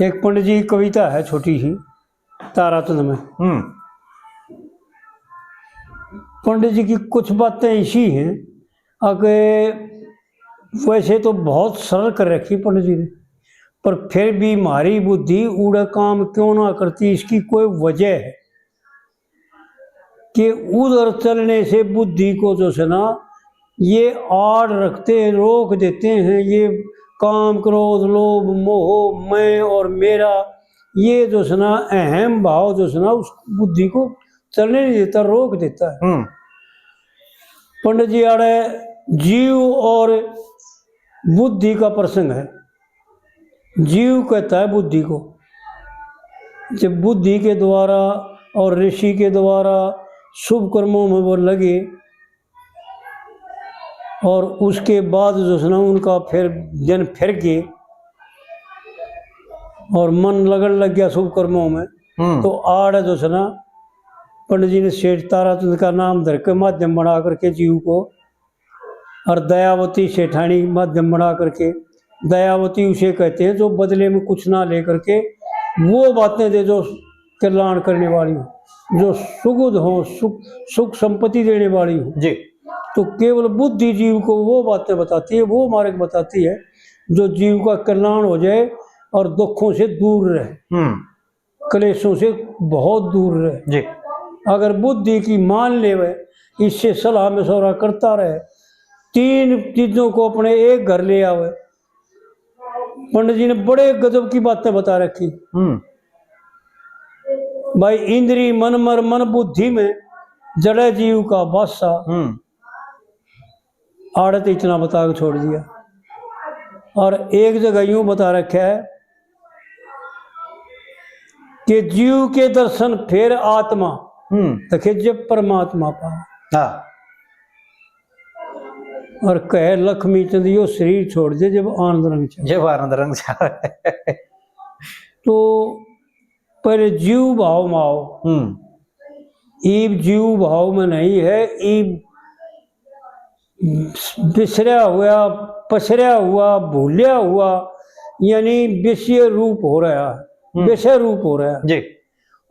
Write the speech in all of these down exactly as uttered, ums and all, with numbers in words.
एक पंडित जी की कविता है छोटी सी, ताराचंद में। हम्म। पंडित जी की कुछ बातें ऐसी हैं, अगर वैसे तो बहुत सरल कर रखी पंडित जी ने, पर फिर भी म्हारी बुद्धि उड़े काम क्यों ना करती, इसकी कोई वजह है कि उधर चलने से बुद्धि को जो है ना, ये आड़ रखते हैं, रोक देते हैं। ये काम, क्रोध, लोभ, मोह, मैं और मेरा, ये जो है ना, अहम भाव जो है ना, उस बुद्धि को चलने नहीं देता, रोक देता है। हम्म। पंडित जी आड़े जीव और बुद्धि का प्रसंग है। जीव कहता है बुद्धि को, जब बुद्धि के द्वारा और ऋषि के द्वारा शुभ कर्मों में वो लगे और उसके बाद जो है ना, उनका फिर दिन फिर गए और मन लगन लग गया शुभ कर्मों में, हम्म। तो आड़ जो है ना, पंडित जी ने सेठ ताराचंद का नाम धर के माध्यम बना करके जीव को, और दयावती सेठानी माध्यम बना करके, दयावती उसे कहते हैं जो बदले में कुछ ना लेकर के वो बातें दे जो कल्याण करने वाली हो, जो सुगुध हो, सुख, सुख संपत्ति देने वाली हो। जी। तो केवल बुद्धि जीव को वो बातें बताती है, वो मार्ग बताती है जो जीव का कल्याण हो जाए और दुखों से दूर रहे, हम्म। क्लेशों से बहुत दूर रहे। जी। अगर बुद्धि की मान लेवे, इससे सलाह मशवरा करता रहे, तीन चीजों को अपने एक घर ले आवे। पंडित जी ने बड़े गजब की बातें बता रखी। हम्म। भाई, इंद्री मन मर मन बुद्धि में, जड़े जीव का बासा। हम्म। आड़त इतना बता के छोड़ दिया। और एक जगह यूं बता रखा है कि जीव के दर्शन फिर आत्मा, हम्म। देखे जब परमात्मा पा। हाँ। और कहे लक्ष्मी चंद, यो शरीर छोड़ दे जब आनंद रंग चाहे। जब आनंद रंग चाहे। तो पहले जीव भाव में आओ। हम्म। ईब जीव भाव में नहीं है, ईब बिसरया हुआ, पसरया हुआ, भूलया हुआ, यानी विषय रूप हो रहा है, हम्म। विषय रूप हो रहा है। जी।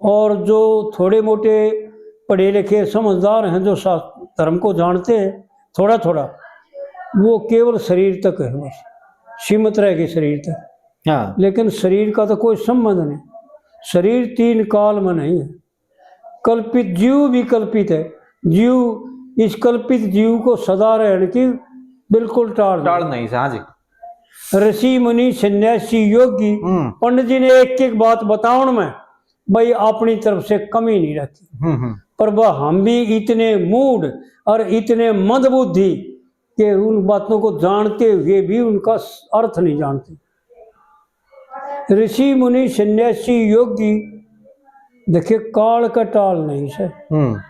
और जो थोड़े मोटे पढ़े लिखे समझदार हैं, जो शास्त्र धर्म को जानते हैं थोड़ा थोड़ा, वो केवल शरीर तक है, बस सीमित रह गए शरीर तक। हाँ। लेकिन शरीर का तो कोई संबंध नहीं, शरीर तीन काल में नहीं है। कल्पित जीव भी कल्पित है, जीव, इस कल्पित जीव को सदा रहने की बिल्कुल टाल टाल नहीं। नहीं से, हाँ जी। ऋषि मुनि सन्यासी योगी, हम्म। पंडित जी ने एक एक बात बताउण में भाई अपनी तरफ से कमी नहीं रखी। हम्म, हम्म। पर वह हम भी इतने मूढ़ और इतने मंदबुद्धि कि उन बातों को जानते हुए भी उनका अर्थ नहीं जानते। ऋषि मुनि सन्यासी योगी, देखिए, काल का टाल नहीं से। हम्म।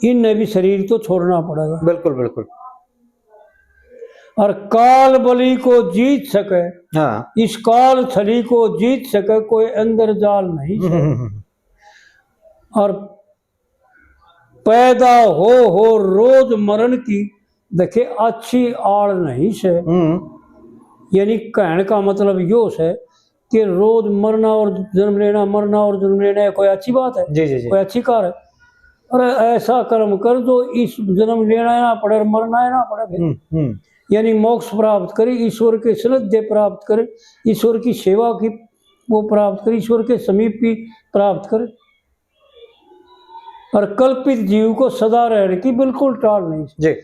इनने भी शरीर तो छोड़ना पड़ेगा। बिल्कुल, बिल्कुल। और काल बलि को जीत सके, हाँ। इस काल छली को जीत सके, कोई अंदर जाल नहीं से। हम्म, हम्म, हम्म। और पैदा हो, हो रोज मरण की, देखे, अच्छी आड़ नहीं से। हम्म। यानी कहने का मतलब यो से कि रोज मरना और जन्म लेना, मरना और जन्म लेना, ये कोई अच्छी बात है? जी, जी, जी। कोई अच्छी कार है? अरे, ऐसा कर्म कर जो इस जन्म लेना ना पड़े और मरना ही ना पड़े फिर। हम्म, हम्म। यानी मोक्ष प्राप्त करे, ईश्वर के सानिध्य प्राप्त करे, ईश्वर की सेवा की वो प्राप्त करे, ईश्वर के समीप की प्राप्त करे। और कल्पित जीव को सदा रहने की बिल्कुल टाल नहीं। जी।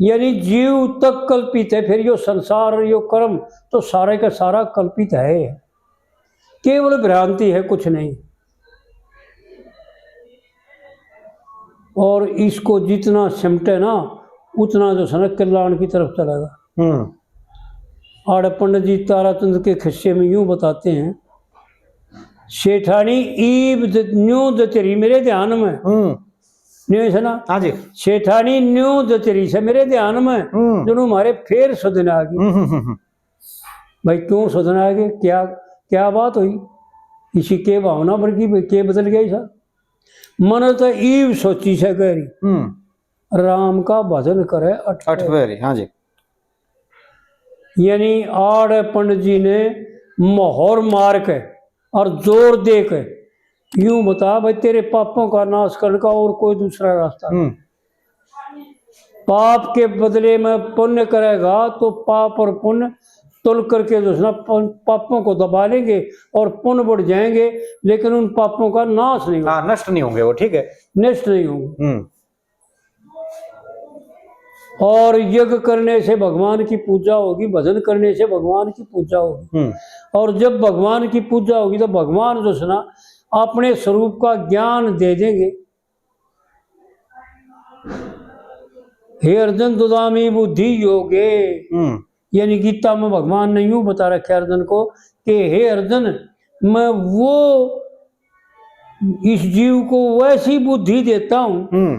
यानी जीव तक कल्पित है, फिर यो संसार, यो कर्म तो सारे का सारा कल्पित है, केवल भ्रांति है, कुछ नहीं। और इसको जितना सिमटे ना, उतना जो है ना कल्याण की तरफ चलेगा। हम्म। आड़े पंडित जी ताराचंद के खिस्से में यूं बताते हैं, सेठानी ईब ज-, न्यू जचरी मेरे ध्यान में। हम्म। न्यू है ना? हाँ जी। सेठानी न्यू जचरी से मेरे ध्यान में, हम्म। दोनों हमारे फेर सदन आ गए। हम्म, हम्म, हम्म, हम्म। भाई, क्यों सदन आ गए? क्या, क्या बात हुई? इसी के भावना बढ़ गई, के बदल गया इसा? मन तो ईब सोची से कह रही। हम्म। राम का भजन करे अठ अठ फेरी। फेरी, हाँ जी। यानी आड़े पंडित जी ने मोहर मार के और जोर दे के यूं बता भाई, तेरे पापों का नाश करने का और कोई दूसरा रास्ता नहीं। हम्म। पाप के बदले में पुण्य करेगा तो पाप और पुण्य तुल करके जो है ना, पन-, पापों को दबा लेंगे और पुण्य बढ़ जाएंगे, लेकिन उन पापों का नाश नहीं होगा। हाँ, नष्ट नहीं होंगे वो, ठीक है। नष्ट नहीं होंगे। हम्म। और यज्ञ करने से भगवान की पूजा होगी, भजन करने से भगवान की पूजा होगी। हम्म। और जब भगवान की पूजा होगी तो भगवान जो है ना, अपने स्वरूप का ज्ञान दे देंगे। हे अर्जुन, ददामि बुद्धि योगे। हम्म। यानी गीता में भगवान ने यूं बता रखा है अर्जुन को कि हे अर्जुन, मैं वो इस जीव को वैसी बुद्धि देता हूं हम्म।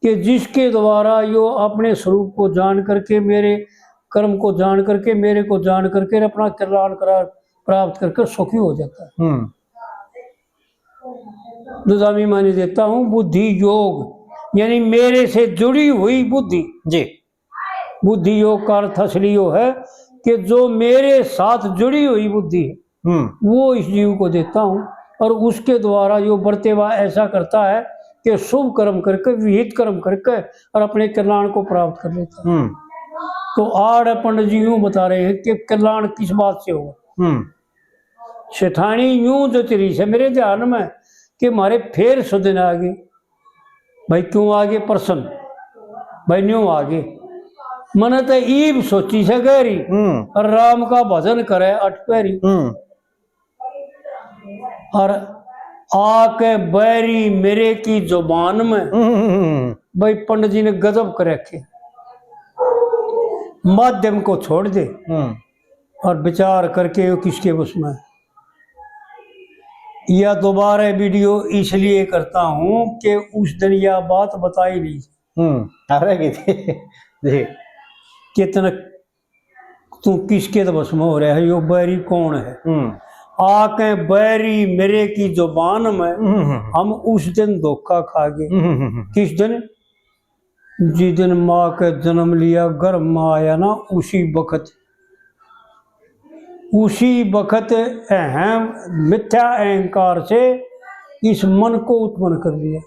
कि जिसके द्वारा यो अपने स्वरूप को जान करके, मेरे कर्म को जान करके, मेरे को जान करके अपना कल्याण करा, प्राप्त करके सुखी हो जाता है। हम्म। ददामि माने देता हूं बुद्धि योग, यानी मेरे से जुड़ी हुई बुद्धि। जी। बुद्धि योग का अर्थ असली यो है कि जो मेरे साथ जुड़ी हुई बुद्धि है, हम्म। वो इस जीव को देता हूं और उसके द्वारा यो बरतेवा ऐसा करता है कि शुभ कर्म करके, विहित कर्म करके और अपने कल्याण को प्राप्त कर लेता है। हम्म। तो आड़ पंडित जी यूं बता रहे हैं कि कल्याण किस बात से होगा। हम्म। सेठानी यूं जच रही है मेरे ध्यान में कि मारे फेर सुदिन आ गए। भाई क्यों आ गए प्रश्न? भाई न्यू आ गए। मने तो ईब सोची से गहरी, हम्म। और राम का भजन करे अठ पहरी। हम्म। और आके बैरी मेरे की जुबान में, हम्म। भाई पंडित जी ने गजब कर रखे। माध्यम को छोड़ दे हम्म। और विचार करके यो किसके बस में। या दोबारा वीडियो इसलिए करता हूँ कि उस दिन यह बात बताई नहीं। हम्म, आ रह गई थी। जी। कितना तू किसके तो बस में हो रहा है, यो बैरी कौन है? हम्म। आके बैरी मेरे की जुबान में, हम्म, हम्म, हम्म। हम उस दिन धोखा खा गए। हम्म, हम्म, हम्म। किस दिन? जिस दिन माँ के जन्म लिया, गर्भ में आया ना, उसी बखत, उसी बखत अहम, मिथ्या अहंकार से इस मन को उत्पन्न कर लिया।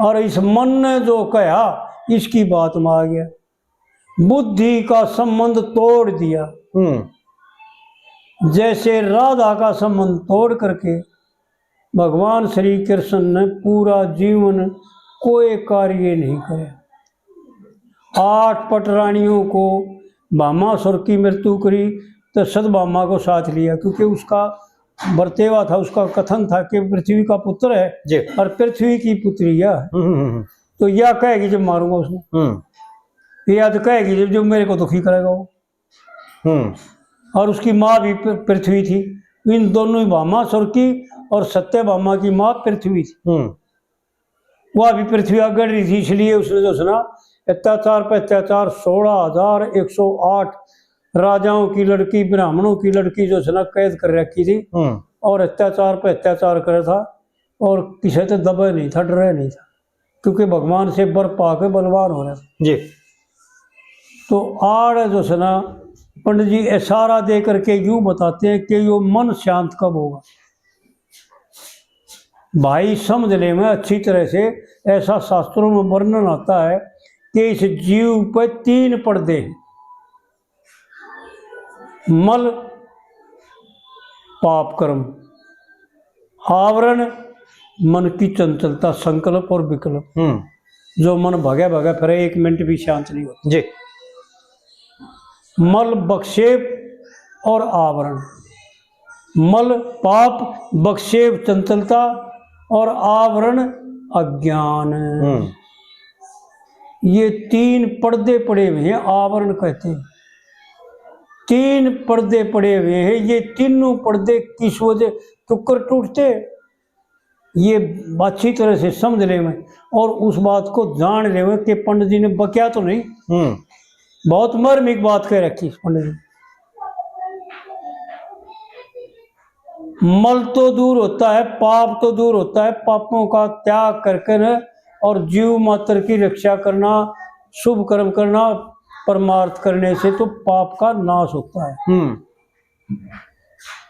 और इस मन ने जो कहा, इसकी बात में आ गया। बुद्धि का संबंध तोड़ दिया। हम्म। जैसे राधा का संबंध तोड़ करके भगवान श्री कृष्ण ने पूरा जीवन कोई कार्य नहीं करे। आठ पटरानियों को भामासुर की मृत्यु करी तो सतभामा को साथ लिया, क्योंकि उसका बरतेवा था, उसका कथन था कि पृथ्वी का पुत्र है जी। और पृथ्वी की पुत्री है। हम्म, हम्म, हम्म। तो या कहेगी जब मारूंगा उसने, हम्म। या तो कहेगी जब, जो मेरे को दुखी करेगा वो। हम्म। और उसकी माँ भी पृ-, पृथ्वी थी। इन दोनों ही भामासुर की और सत्यभामा की माँ पृथ्वी थी। हम्म। वह भी पृथ्वी अगड़ रही थी, इसलिए उसने जो है ना अत्याचार पे अत्याचार, सोलह हजार एक सौ आठ राजाओं की लड़की, ब्राह्मणों की लड़की जो है ना कैद कर रखी थी हम्म। और अत्याचार पे अत्याचार करे था और किसी से दबे नहीं था, डरे नहीं था, क्योंकि भगवान से वर पाके बलवान हो रहा था। जी। तो आड़ जो है ना पंडित जी इशारा दे करके यूं बताते हैं कि यो मन शांत कब होगा। भाई समझ ले मैं अच्छी तरह से, ऐसा शास्त्रों में वर्णन आता है कि इस जीव पर तीन पर्दे हैं। मल, पाप कर्म, आवरण, मन की चंचलता, संकल्प और विकल्प। हम्म। जो मन भगे भगे फिरे, एक मिनट भी शांत नहीं होता। जी। मल, बक्षेप और आवरण। मल, पाप, बक्षेप, चंचलता और आवरण, अज्ञान। हम्म। ये तीन पर्दे पड़े हुए हैं, आवरण कहते हैं। तीन पर्दे पड़े हुए हैं। ये तीनों पर्दे किस वजह क्यों कर टूटते, ये अच्छी तरह से समझ लेवे और उस बात को जान लेवे कि पंडित जी ने बक्या तो नहीं। हम्म। बहुत मार्मिक बात कह रखी इस पंडित जी। मल तो दूर होता है, पाप तो दूर होता है, पापों का त्याग करके न, और जीव मात्र की रक्षा करना, शुभ कर्म करना, परमार्थ करने से तो पाप का नाश होता है। हम्म।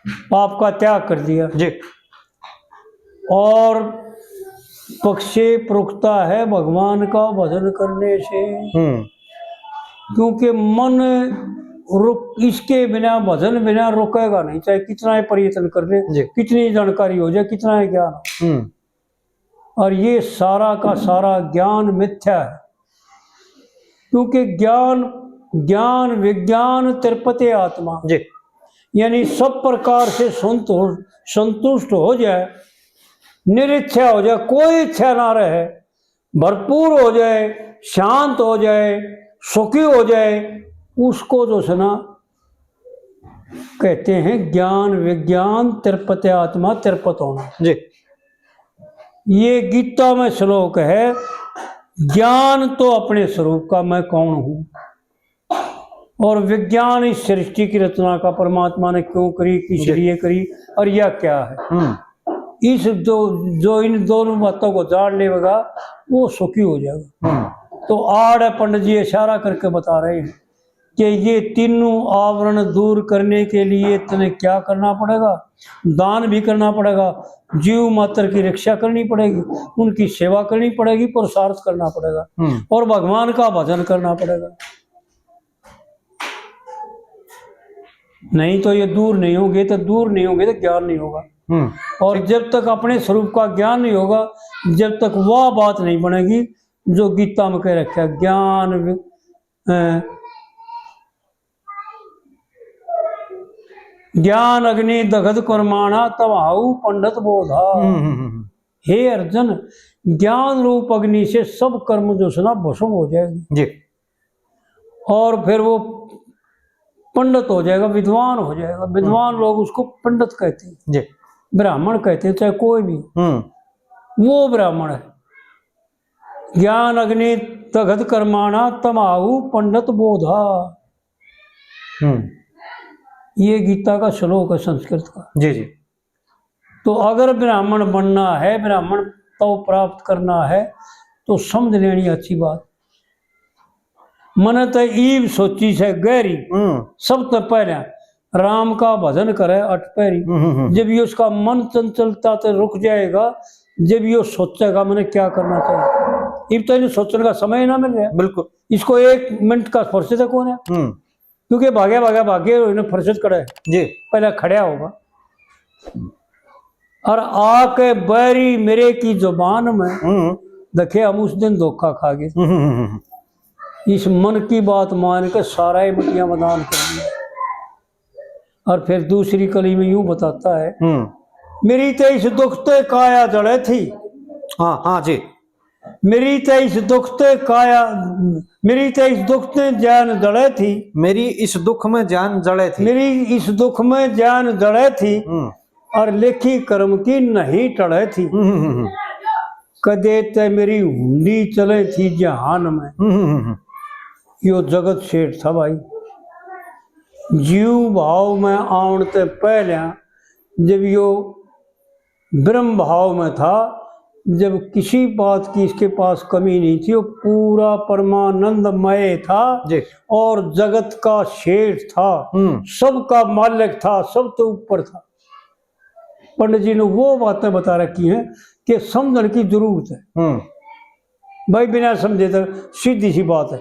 पाप का त्याग कर दिया। जी। और पक्षेप रुकता है भगवान का भजन करने से। हम्म। क्योंकि मन रुक, इसके बिना, भजन बिना रुकेगा नहीं, चाहे कितना ही प्रयत्न कर ले, जी। कितनी जानकारी हो जाए, कितना ही ज्ञान। हम्म। और ये सारा का सारा ज्ञान मिथ्या है, क्योंकि ज्ञान, ज्ञान विज्ञान तृप्यते आत्मा, जी। यानी सब प्रकार से संतुष्ट, संतुष्ट हो जाए, निरिच्छा हो जाए, कोई इच्छा ना रहे, भरपूर हो जाए, शांत हो जाए, सुखी हो जाए, उसको जो है ना, कहते हैं ज्ञान विज्ञान तृप्यते आत्मा, तृप्त होना। जी। ये गीता में श्लोक है, ज्ञान तो अपने स्वरूप का, मैं कौन हूं, और विज्ञान इस सृष्टि की रचना का, परमात्मा ने क्यों करी, किस जी। लिए करी, और यह क्या है। हम्म। इस दो, जो इन दोनों बातों को जान लेगा, वो सुखी हो जाएगा। हम्म। तो आड़े पंडित जी इशारा करके बता रहे हैं कि ये तीनों आवरण दूर करने के लिए तने क्या करना पड़ेगा? दान भी करना पड़ेगा, जीव मात्र की रक्षा करनी पड़ेगी, उनकी सेवा करनी पड़ेगी, पुरुषार्थ करना पड़ेगा, हम्म। और भगवान का भजन करना पड़ेगा। नहीं तो ये दूर नहीं होंगे, तो दूर नहीं होंगे तो ज्ञान नहीं होगा। हम्म। और जब तक अपने स्वरूप का ज्ञान नहीं होगा, जब तक वह बात नहीं बनेगी जो गीता में कह रखा है, ज्ञान वि-, अ, ज्ञान अग्नि दग्ध करमाणा, तम्हाऊ पंडित बोधा। हम्म, हम्म, हम्म। हे अर्जुन, ज्ञान रूप अग्नि से सब कर्म जो है ना, भस्म हो जाएगी। जी। और फिर वो पंडित हो जाएगा, विद्वान हो जाएगा। विद्वान हम्म। लोग उसको पंडित कहते हैं, जी। ब्राह्मण कहते हैं, चाहे कोई भी। हम्म। वो ब्राह्मण है। ज्ञान अग्नि दग्ध करमाणा, तम्हाऊ पंडित बोधा। हम्म। ये गीता का श्लोक है संस्कृत का। जी, जी। तो अगर ब्राह्मण बनना है, ब्राह्मण तो प्राप्त करना है, तो समझ लेनी अच्छी बात। मने तो ईब सोची से गहरी, हम्म। सब तो पहले राम का भजन करे अट पैरी। हम्म, हम्म, हम्म। जब ये उसका मन चंचलता से रुक जाएगा, जब ये सोचेगा, मैंने क्या करना चाहिए, इब तो इन्हें सोचने का समय ही ना मिल रहा। बिल्कुल। इसको एक मिनट का फुर्सत है कौन है? हम्म। क्योंकि भाग्या, भाग्या, भाग्य इन्हें फुर्सत करे। जी। पहले खड़ा होगा। और आके बैरी मेरे की जुबान में, हम्म। देखे, हम उस दिन धोखा खा गए। हम्म, हम्म, हम्म। इस मन की बात मान के सारा ही मटिया मैदान कर दिया। और फिर दूसरी कली में यूं बताता है, हम्म। मेरी तो इस दुख ते काया जले थी। हाँ, हाँ जी। मेरी ते इस दुख ते काया, मेरी ते इस दुख ते जान जले थी। मेरी इस दुख में जान जले थी। मेरी इस दुख में जान जले थी। हम्म। और लेखी कर्म की नहीं टले थी। हम्म, हम्म, हम्म। कदे ते मेरी हुंडी चले थी जहान में। हम्म, हम्म, हम्म। यो जगत सेठ था भाई। जीव भाव में आवन ते पहले जब यो ब्रह्म भाव में था, जब किसी बात की इसके पास कमी नहीं थी, वो पूरा परमानंदमय था जी। और जगत का सेठ था, हम्म। सबका मालिक था, सबसे ऊपर था। पंडित जी ने वो बातें बता रखी हैं कि समझण की जरूरत है। हम्म। भाई, बिना समझे तो सीधी सी बात है,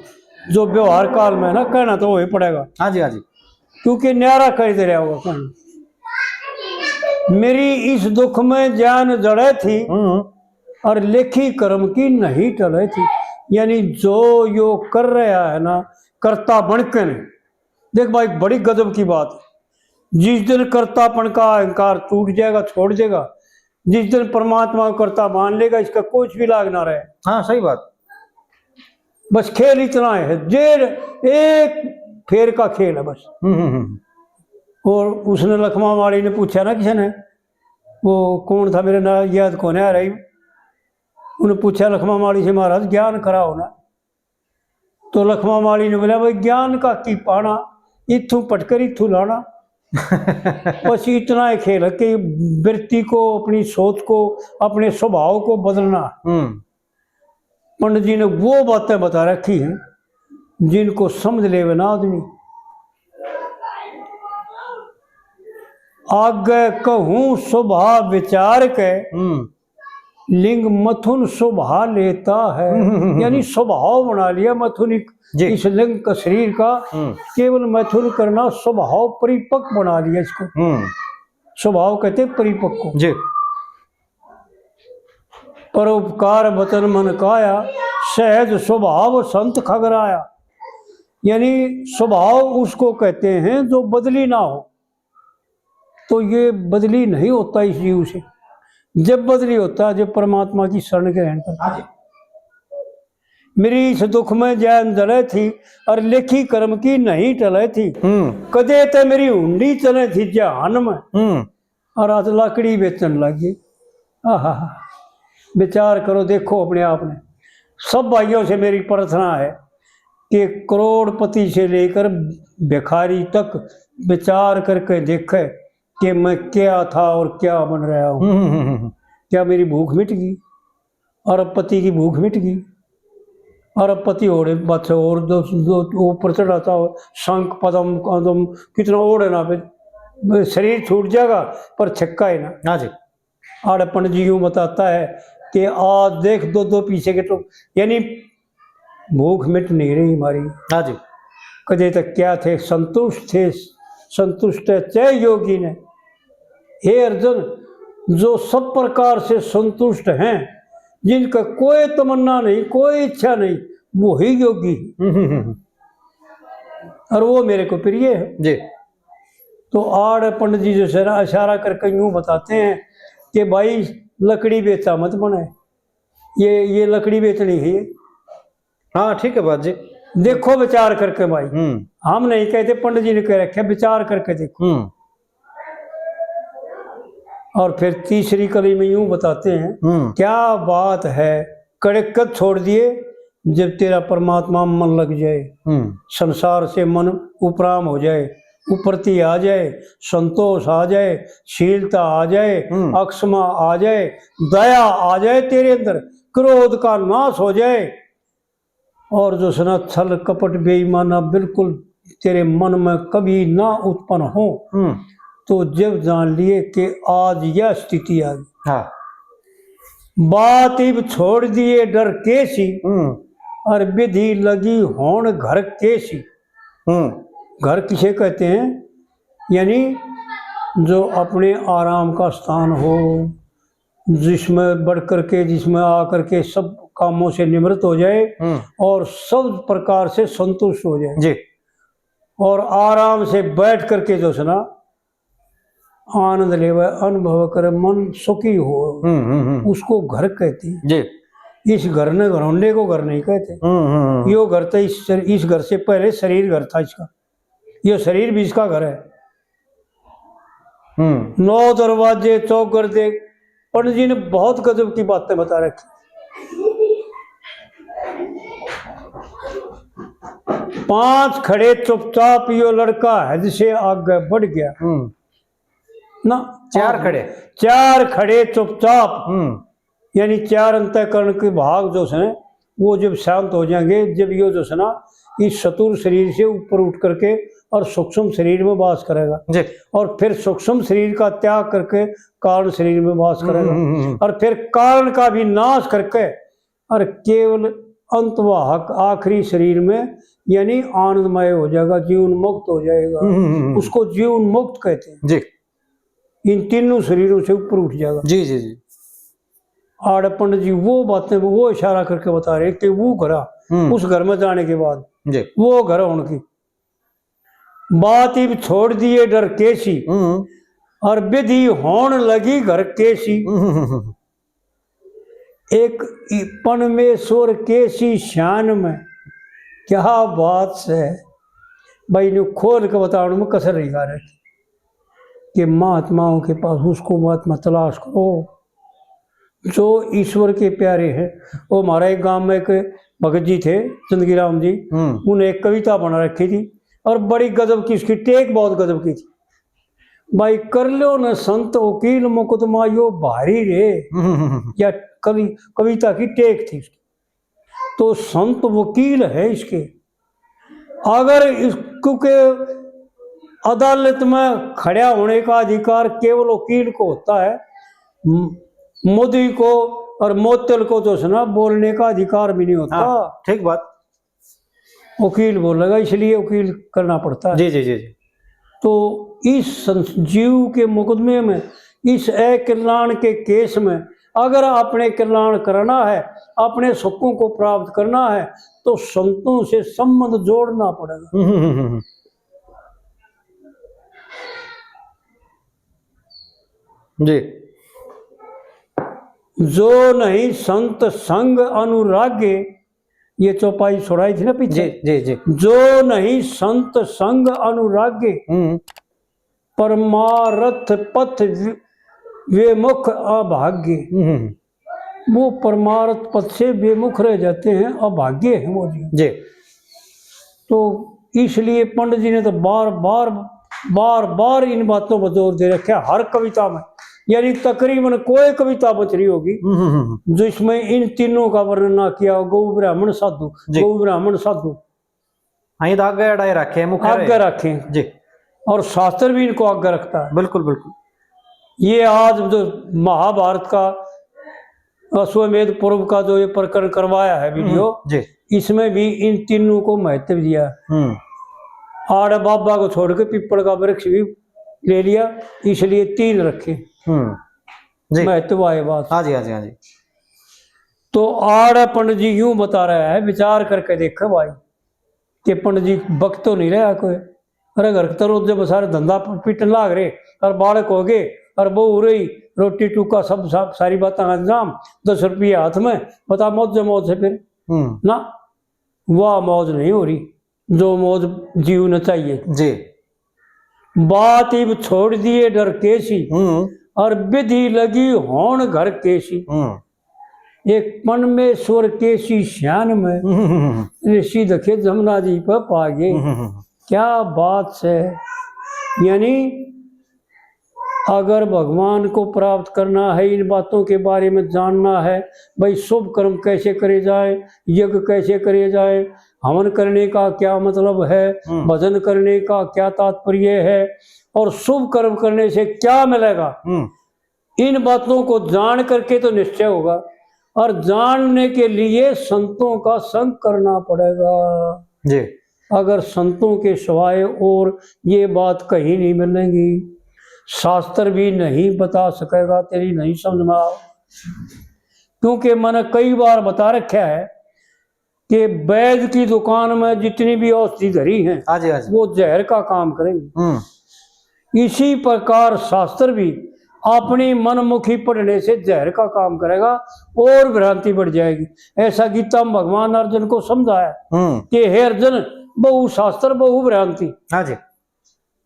जो व्यवहार काल में ना कहना तो वही पड़ेगा। हाँ जी, हाँ जी। क्योंकि न्यारा कह दे रहा होगा कहना। मेरी इस दुख में जान जड़े थी हम्म। और लेखी कर्म की नहीं टले थी। यानी जो यो कर रहा है ना, कर्ता बन के नहीं। देख भाई, बड़ी गजब की बात है। जिस दिन कर्तापन का अहंकार टूट जाएगा, छोड़ देगा, जिस दिन परमात्मा को कर्ता मान लेगा, इसका कुछ भी लाग ना रहे। हाँ, सही बात। बस खेल इतना है, डेढ़ एक फेर का खेल है बस। हम्म, हम्म, हम्म। और उसने, लखमा माली ने पूछा ना किसी ने, वो कौन था, मेरे ना याद कोने आ रही, उन्हें पूछा लखमा माली से, महाराज ज्ञान कराओ ना। तो लखमा माली ने बोला, भाई ज्ञान का की पाना, इथू पटकर इथू लाना। बस इतना ही खेल है कि वृत्ति को, अपनी सोच को, अपने स्वभाव को बदलना। हम्म। पंडित जी ने वो बातें बता रखी हैं जिनको समझ लेवे ना आदमी। आगे कहूँ स्वभाव विचार के, हम्म। लिंग मथुन स्वभाव लेता है। हम्म, हम्म, हम्म, यानी हम्म। स्वभाव बना लिया मथुन एक जी। इस लिंग का, शरीर का हम्म। केवल मथुन करना, स्वभाव परिपक्व बना लिया इसको। हम्म। स्वभाव कहते हैं परिपक्व। जी। परोपकार वचन मन काया, सहज स्वभाव संत खगराया। यानी स्वभाव उसको कहते हैं जो बदली ना हो। तो ये बदली नहीं होता इस जीव से। जब बदली होता है, जब परमात्मा की शरण ग्रहण करता है। हाँ जी। मेरी इस दुख में जैन जले थी, और लेखी कर्म की नहीं टले थी। हम्म। कदे ते मेरी हुंडी चले थी जहान में, हम्म। और आज लकड़ी बेचन लग गई। आहा, विचार करो, देखो अपने आप ने। सब भाइयों से मेरी प्रार्थना है कि करोड़पति से लेकर भिखारी तक विचार करके देखे कि मैं क्या था और क्या बन रहा हूँ। हम्म, हम्म, हम्म, हम्म। क्या मेरी भूख मिट गई? अरबपति की भूख मिट गई। अरबपति होने पाछे और दो, दो ऊपर चढ़ाता हो, शंख, पद्म, कदम, कितना ओढ़े ना पे, शरीर छूट जाएगा, पर छक्का है ना। हाँ जी। आड़े पंडित जी यूं बताता है कि आज देख दो दो पीछे के तो, यानी भूख मिट नहीं रही हमारी। हाँ जी। कदे तक क्या थे, संतुष्ट थे, संतुष्ट है चै योगी ने। हे अर्जुन, जो सब प्रकार से संतुष्ट हैं, जिनका कोई तमन्ना नहीं, कोई इच्छा नहीं, वही योगी। हम्म, हम्म, हम्म। और वो मेरे को प्रिय है। जी। तो आड़ पंडित जी जो सरा-, इशारा करके यूं बताते हैं कि भाई, लकड़ी बेचा मत बने, ये, ये लकड़ी बेचनी है। हाँ, ठीक है बात जी। देखो विचार करके भाई। हम्म। हम नहीं कहते, पंडित जी ने कह रखे, विचार करके देखो। हम्म। और फिर तीसरी कली में यूं बताते हैं, हम्म। क्या बात है, कड़कत छोड़ दिए, जब तेरा परमात्मा मन लग जाए। हम्म। संसार से मन उपराम हो जाए, उपरती आ जाए, संतोष आ जाए, शीलता आ जाए, हम्म। अक्षमा आ जाए, दया आ जाए तेरे अंदर, क्रोध का नाश हो जाए, और जो सै ना छल कपट बेईमाना बिल्कुल तेरे मन में कभी ना उत्पन्न हो, हम्म। तो जब जान लिए कि आज यह स्थिति आ गई। हाँ। बात इब छोड़ दिए डर के सी, हम्म। और विधि लगी होण घर के सी। हम्म। घर किसे कहते हैं? यानी जो अपने आराम का स्थान हो, जिसमें बढ़ करके, जिसमें आ करके सब कामों से निवृत्त हो जाए हम्म। और सब प्रकार से संतुष्ट हो जाए। जी। और आराम से बैठ करके जो है ना, आनंद लेवे, अनुभव करे, मन सुखी हो, हम्म, हम्म, हम्म। उसको घर कहते हैं। जी। इस घर ने घरौंडे को घर नहीं कहते। हम्म, हम्म, हम्म। यो घर तो इस, इस घर से पहले शरीर घर था इसका, यो शरीर भी इसका घर है। हम्म। नौ दरवाजे चौगर दे, पंडित जी ने बहुत गजब की बातें बता रखी। पांच खड़े चुपचाप, यो लड़का हद से आगे बढ़ गया। हम्म। ना, चार खड़े। चार खड़े चुपचाप। हम्म। यानी चार अंतःकरण के भाग जो है, वो जब शांत हो जाएंगे, जब यो जो है ना, इस स्थूल शरीर से ऊपर उठ करके और सूक्ष्म शरीर में वास करेगा। जी। और फिर सूक्ष्म शरीर का त्याग करके कारण शरीर में वास हम्म, करेगा। हम्म, हम्म। और फिर कारण का भी नाश करके और केवल अंतवाहक आखिरी शरीर में, यानी आनंदमय हो जाएगा, जीवन मुक्त हो जाएगा। हम्म, हम्म, हम्म। उसको जीवन मुक्त कहते हैं। जी। इन तीनों शरीरों से ऊपर उठ जाएगा। जी, जी, जी। आड़े पंडित जी वो बातें, वो इशारा करके बता रहे कि वो घरा, हम्म। उस घर में जाने के बाद जी। वो घर होने की बात इब छोड़ दिए डर के सी, हम्म। और विधि होण लगी घर के सी। हम्म। एक इ-, परमेश्वर के सी शान में, क्या बात है भाई, ने खोल के बताने में कसर नहीं खा रखी कि महात्माओं के पास उसको महात्मा तलाश करो जो ईश्वर के प्यारे हैं। वो हमारा एक गांव में एक भगत जी थे, चंदगी राम जी, हम्म। उन्हें एक कविता बना रखी थी और बड़ी गजब की, उसकी टेक बहुत गजब की थी। भाई, कर लो न संत वकील मुकदमा यो भारी रे। हम्म। या कवि, कविता की टेक थी उसकी। तो संत वकील है इसके, अगर इस, क्योंकि अदालत में खड़ा होने का अधिकार केवल वकील को होता है। म-, मोदी को और मोतल को तो सुना, बोलने का अधिकार भी नहीं होता। हाँ, ठीक बात। वकील बोलेगा, इसलिए वकील करना पड़ता है। जी, जी, जी, जी। तो इस संस-, जीव के मुकदमे में, इस अकल्याण के केस में अगर अपने कल्याण करना है, अपने सुखों को प्राप्त करना है, तो संतों से संबंध जोड़ना पड़ेगा। हम्म, हम्म, हम्म, हम्म। जी। जो नहीं संत संग अनुरागे, ये चौपाई सुनाई थी ना पीछे। जी, जी, जी। जो नहीं संत संग अनुरागे, हम्म। परमारथ पथ वि-, विमुख अभाग्य। हम्म। वो परमारथ पथ से विमुख रह जाते हैं, अभाग्य हैं वो जी। जी। तो इसलिए पंडित जी ने तो बार बार, बार बार इन बातों पर जोर दे रखा है हर कविता में। यानी तकरीबन कोई कविता बच रही होगी हम्म, हम्म, हम्म। जो इसमें इन तीनों का वर्णन ना किया हो, गौ ब्राह्मण साधु, जी। गौ ब्राह्मण साधु। हाँ, ये तो आगे अड़ाए रखे हैं, मुख्य आगे रहे। रखे हैं। जी। और शास्त्र भी इनको आगे रखता है। बिल्कुल, बिल्कुल। ये आज जो महाभारत का अश्वमेध पर्व का जो ये प्रकरण करवाया है वीडियो, हम्म, जी। इसमें भी इन तीनों को महत्व दिया। हम्म। आड़े बाबा को छोड़ के पीपल का वृक्ष भी ले लिया, इसलिए तीन रखे। हम्म। जी। महत्व आए बात। हाँ जी, हाँ जी, हाँ जी। तो आड़े पंडित जी यूं बता रहा है, विचार करके देखे भाई, कि पंडित जी वक्त तो नहीं रहा कोई। अरे घर के तो रोज जब सारे धंधा प-, पीटन लाग रहे, और बालक हो गए, और बहू रही, रोटी टूका सब सा-, सारी बातें अंजाम, दस रुपये हाथ में, बता मौज मौज से फिर। हम्म। ना, वह मौज नहीं हो रही जो मौज जीव न चाहिए। जी। बात इब छोड़ दिए डर केसी, हम्म। और विधि लगी होण घर केसी। हम्म। एक पणमेश्वर केसी श्यान में, हम्म। ऋषि दखे जमुना जी पे पागे। हम्म। क्या बात है। यानी अगर भगवान को प्राप्त करना है, इन बातों के बारे में जानना है, भाई शुभ कर्म कैसे करे जाए, यज्ञ कैसे करे जाए, हवन करने का क्या मतलब है, हम्म। भजन करने का क्या तात्पर्य है और शुभ कर्म करने से क्या मिलेगा, हम्म। इन बातों को जान करके तो निश्चय होगा। और जानने के लिए संतों का संग करना पड़ेगा। जी। अगर संतों के सिवाय और ये बात कहीं नहीं मिलेगी, शास्त्र भी नहीं बता सकेगा, तेरी नहीं समझ में आओ। क्योंकि मैंने कई बार बता रखा है कि वैद्य की दुकान में जितनी भी औषधि धरी हैं, हाँ जी, हाँ जी। वो जहर का काम करेंगे। हम्म। इसी प्रकार शास्त्र भी अपनी मनमुखी पढ़ने से जहर का काम करेगा और भ्रांति बढ़ जाएगी। ऐसा गीता में भगवान अर्जुन को समझाया हम्म। कि हे अर्जुन, बहु शास्त्र बहु भ्रांति। हाँ जी।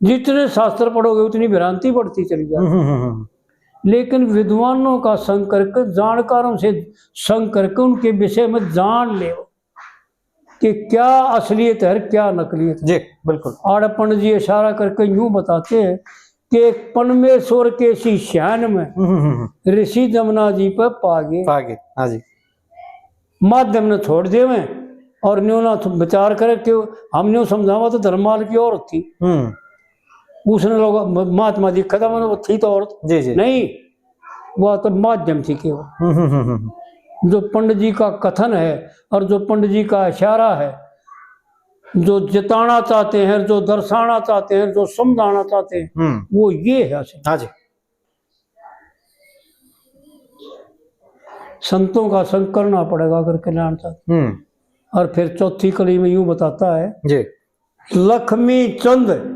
जितने शास्त्र पढ़ोगे उतनी भ्रांति बढ़ती चली जाएगी। हम्म, हम्म, हम्म। लेकिन विद्वानों का संग करके, जानकारों से संग करके उनके विषय में जान ले कि क्या असलियत है और क्या नकलियत है। जी, बिल्कुल। आड़े पंडित जी इशारा करके यूं बताते हैं कि एक पणमेश्वर केसी श्यान में हम्म, हम्म, हम्म। ऋषि जमुना जी पे पागे। पागे, हाँ जी। माध्यम ने छोड़ देवे और न्यू ना विचार करे कि हम न्यू समझावा तो धर्मपाल की औरत थी। हम्म। उसने लोग म-, महात्मा जी खत्म, वो थी तो औरत। जी, जी। नहीं, वह तो माध्यम थी केवल। हम्म, हम्म, हम्म, हम्म। जो पंडित जी का कथन है और जो पंडित जी का इशारा है, जो जताना चाहते हैं, जो दर्शाना चाहते हैं, जो समझाना चाहते हैं, हम्म। वो ये है असल। हाँ जी। संतों का संग करना पड़ेगा अगर कल्याण चाहते। हम्म। और फिर चौथी कली में यूं बताता है, जी। लक्ष्मी चंद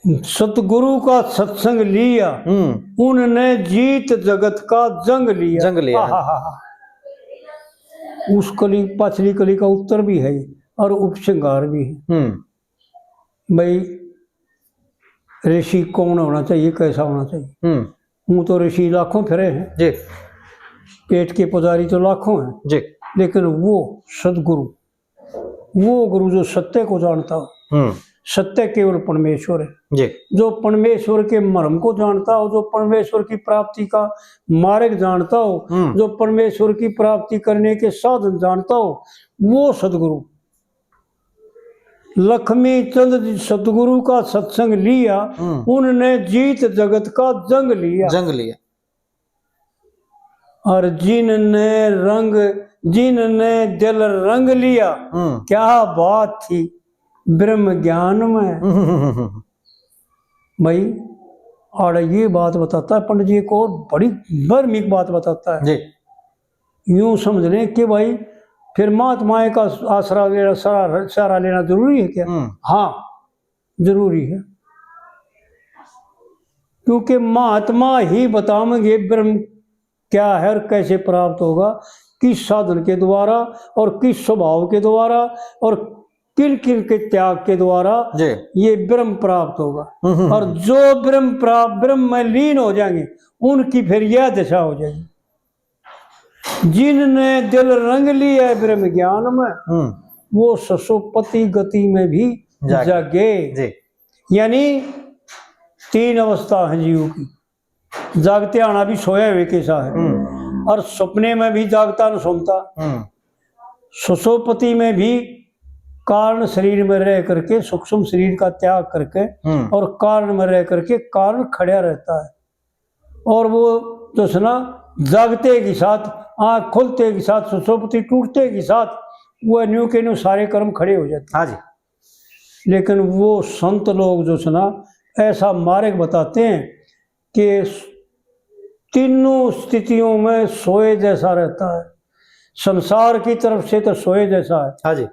सतगुरु का सत्संग लिया, हम्म। उनने जीत जगत का जंग लिया। जंग लिया। आहा, हा, हा। उस कली, पाछली कली का उत्तर भी है और उपसंहार भी है। हम्म। भाई, ऋषि कौन होना चाहिए, कैसा होना चाहिए? हम्म। यूं तो ऋषि लाखों फिरे हैं। जी। पेट के पुजारी तो लाखों हैं। जी। लेकिन वो सदगुरु, वो गुरु जो सत्य को जानता हो, हम्म। सत्य केवल परमेश्वर है। जी। जो परमेश्वर के मर्म को जानता हो, जो परमेश्वर की प्राप्ति का मार्ग जानता हो, हम्म। जो परमेश्वर की प्राप्ति करने के साधन जानता हो, वो सदगुरु। लक्ष्मी चंद जी सतगुरु का सत्संग लिया, हम्म। उनने जीत जगत का जंग लिया। जंग लिया। और जिनने रंग, जिनने दिल रंग लिया, हम्म। क्या बात थी ब्रह्म ज्ञान में। भाई, और ये बात बताता है पंडित जी, एक और बड़ी मर्मिक बात बताता है। जी। यूं समझ लें कि भाई, फिर महात्माएं का आसरा लेना, सहारा, सहारा लेना जरूरी है क्या? हम्म। हाँ, जरूरी है, क्योंकि महात्मा ही बताएंगे ब्रह्म क्या है और कैसे प्राप्त होगा, किस साधन के द्वारा और किस स्वभाव के द्वारा और किन किन के त्याग के द्वारा जी। ये ब्रह्म प्राप्त होगा। हम्म, हम्म, और हम्म। जो ब्रह्म प्राप्त, ब्रह्म में लीन हो जाएंगे, उनकी फिर यह दशा हो जाएगी। जिनने दिल रंग लिया है ब्रह्म ज्ञान में, हम्म। वो ससोपति गति में भी जागे। जागे। जी। यानी तीन अवस्था है जीव की। जागते आना भी सोया हुए कैसा है, हम्म। और सपने में भी जागता न सोता। हम्म। ससोपति में भी कारण शरीर में रह करके, सूक्ष्म शरीर का त्याग करके, हम्म। और कारण में रह करके कारण खड़ा रहता है। और वो जो है ना, जागते के साथ, आँख खुलते के साथ, सुसुप्ति टूटते के साथ, वो न्यू के न्यू सारे कर्म खड़े हो जाते हैं। हाँ जी। लेकिन वो संत लोग जो है ना, ऐसा मार्ग बताते हैं कि तीनों स्थितियों में सोए जैसा रहता है, संसार की तरफ से तो सोए जैसा है। हाँ जी।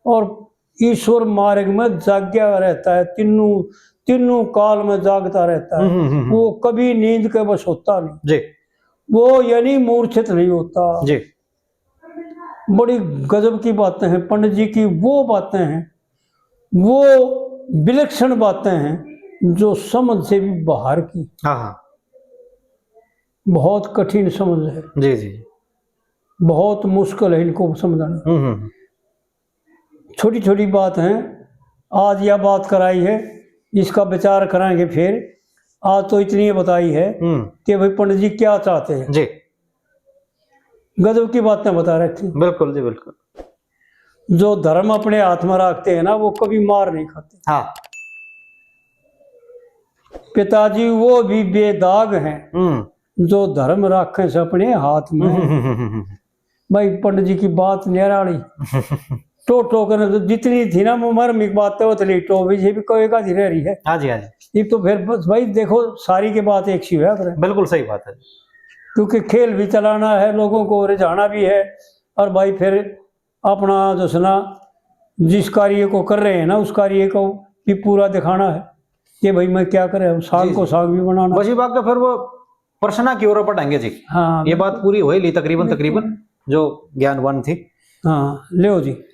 और ईश्वर मार्ग में जाग्या रहता है, तीनों, तीनों काल में जागता रहता है। हम्म, हम्म, हम्म। वो कभी नींद के बस होता नहीं। जी। वो यानी मूर्छित नहीं होता। जी। बड़ी गजब की बातें हैं पंडित जी की, वो बातें हैं, वो विलक्षण बातें हैं जो समझ से भी बाहर की। हाँ, हाँ। बहुत कठिन समझ है। जी, जी। बहुत मुश्किल है इनको समझना। हम्म, हम्म, हम्म। छोटी छोटी बात हैं, आज यह बात कराई है, इसका विचार कराएंगे फिर। आज तो इतनी ही बताई है हम्म। कि भाई पंडित जी क्या चाहते हैं। जी। गजब की बातें बता रखी। बिल्कुल जी, बिल्कुल। जो धर्म अपने हाथ में रखते हैं ना, वो कभी मार नहीं खाते। हाँ। पिताजी वो भी बेदाग हैं, हम्म। जो धर्म रखें से अपने हाथ में। हम्म, हम्म, हम्म, हम्म। भाई पंडित जी की बात निराली। टो टो करने तो जितनी थी ना, वो मर्मिक बात तो उतनी टो भी, ये भी कोई का धीरे रही है। हाँ जी, हाँ जी। ये तो फिर बस भाई देखो, सारी की बात एक सी हुआ करे। बिल्कुल सही बात है। क्योंकि खेल भी चलाना है, लोगों को रिझाना भी है, और भाई फिर अपना जो है ना, जिस कार्य को कर रहे हैं ना, उस कार्य को भी पूरा दिखाना है कि भाई मैं क्या कर रहा हूँ, साग जी, को जी। साग भी बनाना। बस ये बात तो फिर वो प्रश्न की ओर पढ़ेंगे जी। हाँ, ये बात बिल्कुल। पूरी हो ली तकरीबन, बिल्कुल। तकरीबन जो ज्ञानवान थी। हाँ, ले जी।